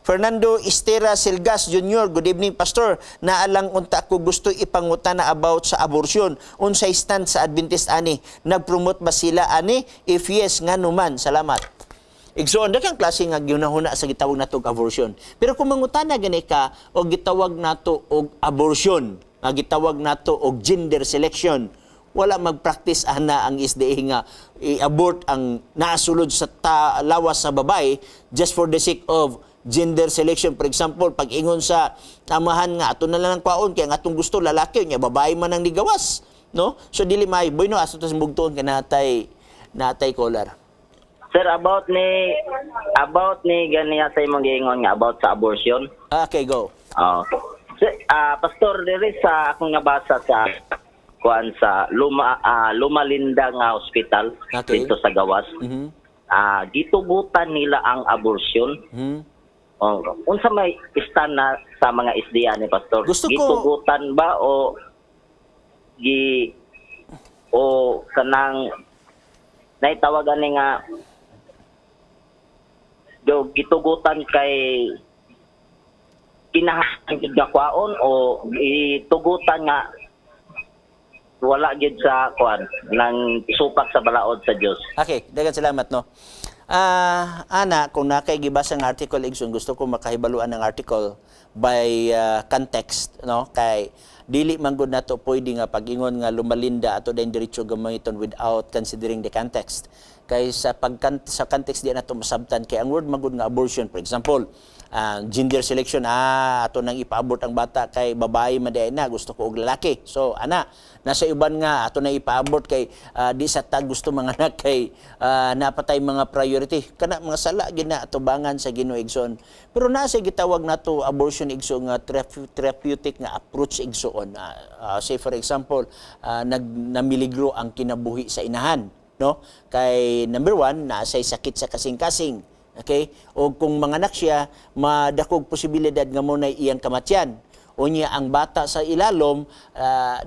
Fernando Estera Silgas Jr., "Good evening, Pastor. Naa lang unta ko gusto ipangutana about sa abortion. Unsay stand sa Adventist ani? Nag-promote ba sila ani? If yes, ngano man? Salamat." Igsoon, daghang klase nga gihunahuna sa gitawag nato og abortion. Pero kung mangutana gani ka og gitawag nato og abortion, nga gitawag nato og gender selection, wala magpractice ana ang SDA nga i-abort ang naasulod sa lawas sa babae just for the sake of gender selection. For example, pag ingon sa amahan nga ato na lang ang kwaon kay ang atong gusto lalaki, nya babae man ang nigawas, no? So dili may boy, no? Aso to sa bugtuon kay natay caller. Sir, about ni ganiya sa imong giingon nga about sa abortion. Okay, go. Oh. Sir, Pastor, diri sa akong nabasa sa kuan sa Loma Linda nga hospital dito sa gawas. Gitugutan nila ang abortion. Oh, unsa may stand na sa mga SDA ni Pastor? Gitugutan ba o gi o kanang naitawagan ni nga do gitugutan kay kinahanglan gyud nga kwaon o gitugutan nga wala gyud sa kuan nang supak sa balaod sa Dios? Okay, daghang salamat, no. Ana, kung nakay gibasa nga article, igsoon, gusto ko makahibaluan ng article by context, no? Kay dili man gud nato pwede nga pag-ingon nga Loma Linda ato dayon diretso gamiton without considering the context. Kay sa context di nato masabtan kay ang word man gud nga abortion, for example, gender selection, ato nang ipa-abort ang bata kay babae man diay na, gusto ko og lalaki. So ana, nasa uban nga ato nang ipa-abort kay di sa tag gusto mga anak kay napatay mga priority. Kana mga sala gina atubangan sa Ginoo, igsoon. Pero nasa gitawag nato abortion, igsoon, nga therapeutic nga approach, igsoon. Say for example, nag namiligro ang kinabuhi sa inahan, no? Kay number one, naasay sakit sa kasing-kasing. Okay? O kung manganak siya, madakog posibilidad nga mo na iyang kamatyan. Unya ang bata sa ilalom,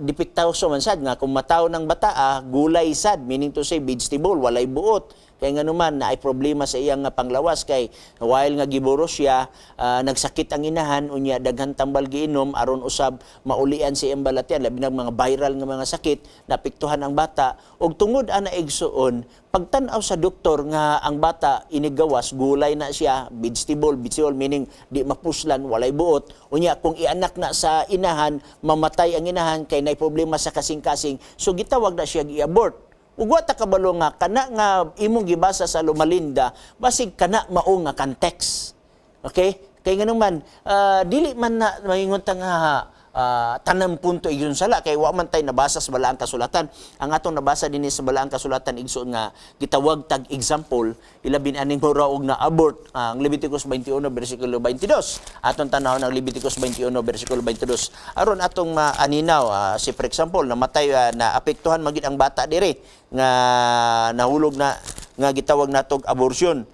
depektoso man sad nga kung mataw ng bata, gulay sad, meaning to say vegetable, walay buot. Kay nga naman na ay problema sa iyang nga panglawas kay while nga giburo siya, nagsakit ang inahan, unya daghan tambal giinom aron usab maulian si iyang balatian, labi na mga viral nga mga sakit naapektuhan ang bata. Og tungod ana, igsoon, pagtan-aw sa doktor nga ang bata inigawas gulay na siya, vegetable, vegetable meaning di mapuslan, walay buot. Unya kung ianak na sa inahan, mamatay ang inahan kay nay problema sa kasing-kasing. So gitawag na siya i-abort. Ug wa ta kabalo nga kana nga imong gibasa sa Loma Linda, basig kana mao nga context. Okay? Kay ngano man, dili man na maingon ta nga tanan punto igsoon sala kay wa man tay nabasa sa balaang kasulatan. Ang atong nabasa dinhi sa balaang kasulatan, igsoon, nga gitawag tag example ilabi aning mura og na abort, ang Leviticus 21 bersikulo 22. Atong tan-awon ang Leviticus 21 bersikulo 22 aron atong maaninaw. Si for example, namatay, na apektuhan magid ang bata dire nga nahulog na nga gitawag natog abortion.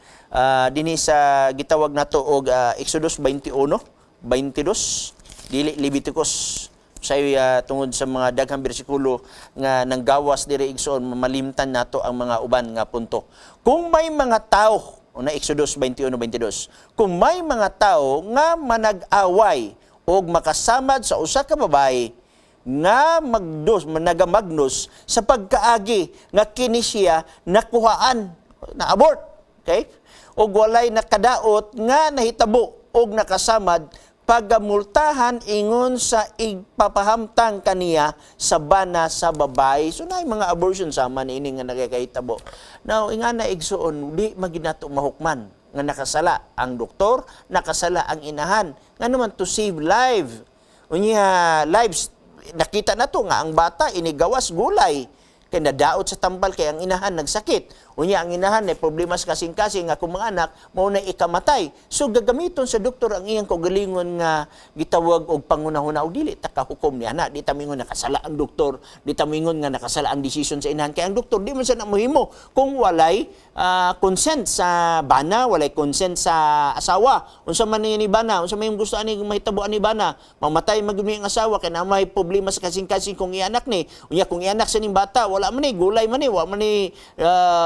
Dinhi sa gitawag nato og Exodus 21 22, dili Leviticus say, tungod sa mga daghang bersikulo nga nanggawas diri, igsoon, malimtan nato ang mga uban nga punto. Kung may mga tao, una Exodus 21:22, kung may mga tao nga manag-away og makasamad sa usa ka babae nga magdos nagamagnos sa pagkaagi nga kini siya nakuhaan na abort, okay, og walay nakadaot nga nahitabo og nakasamad, pagamultahan ingon sa igpapahamtang kaniya sa bana sa babae. So naay mga abortion sama niini nga nagakahitabo. Now, ingana, igsoon, di maginato mahukman nga nakasala ang doktor, nakasala ang inahan. Nga naman to save life. Unya lives, nakita na to nga ang bata inigawas gulay kay nadaot sa tambal kay ang inahan nagsakit. Unya ang inahan may problema sa kasing-kasing nga kung mga anak mao na ikamatay. So gagamiton sa doktor ang iyang kaugalingon nga gitawag og pangunahuna og dili ta kahukom ni ana. Di ta mingon nakasala ang doktor, di ta mingon nga nakasala ang decision sa inahan kay ang doktor di man sa na mohimo kung walay consent sa bana, walay consent sa asawa. Unsa man ni bana, unsa may gusto ani mahitabo ani bana, mamatay man gyud ang asawa kay na may problema sa kasing-kasing kung ianak ni. Unya kung ianak sa ning bata, wala man ni gulay man ni, wa man ni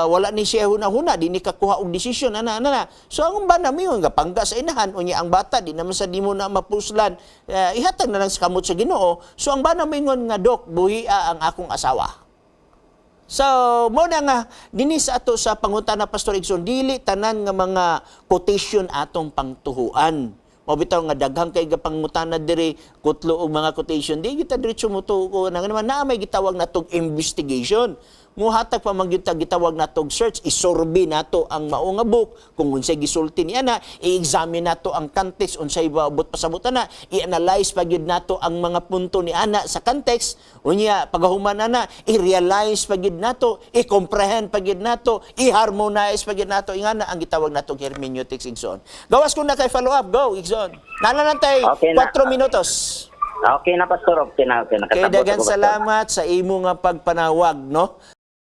walay Wala ni siya huna-huna, di ni kakuha og desisyon ana ana na. So ang bana moingon nga pangga sa inahan, unya ang bata di naman sa di mo na mapuslan, ihatag na lang sa kamot sa Ginoo. So ang bana moingon nga, "Dok, buhia ang akong asawa." So, mo na nga dinhi sa ato sa pangutana, Pastor Igsoon, dili tanan nga mga quotation atong pangtuhuan. Mao bitaw nga daghang kay gapangutana diri, kutlo og mga quotation, di kita diretso mo tuo na naman naa may gitawag natog investigation. Muhatag pa man gyud ta gitawag natog search, isurvey nato ang mao nga book kung unsay gisulti niya na, i-examine nato ang context unsay buot pasabot na, i-analyze pa gyud nato ang mga punto ni ana sa context. Unya pagahuman ana, i-realize pa gyud nato, i-comprehend pa gyud nato, i-harmonize pa gyud nato ingana ang gitawag nato hermeneutics, igsoon. Gawas kung na kay follow up, go, igsoon. Nana lang tay Okay na. 4 minutos. Okay na, Pastor. Okay na, okay na. Kay Kasabot dagan ako, Pastor. salamat sa imo nga pagpanawag, no?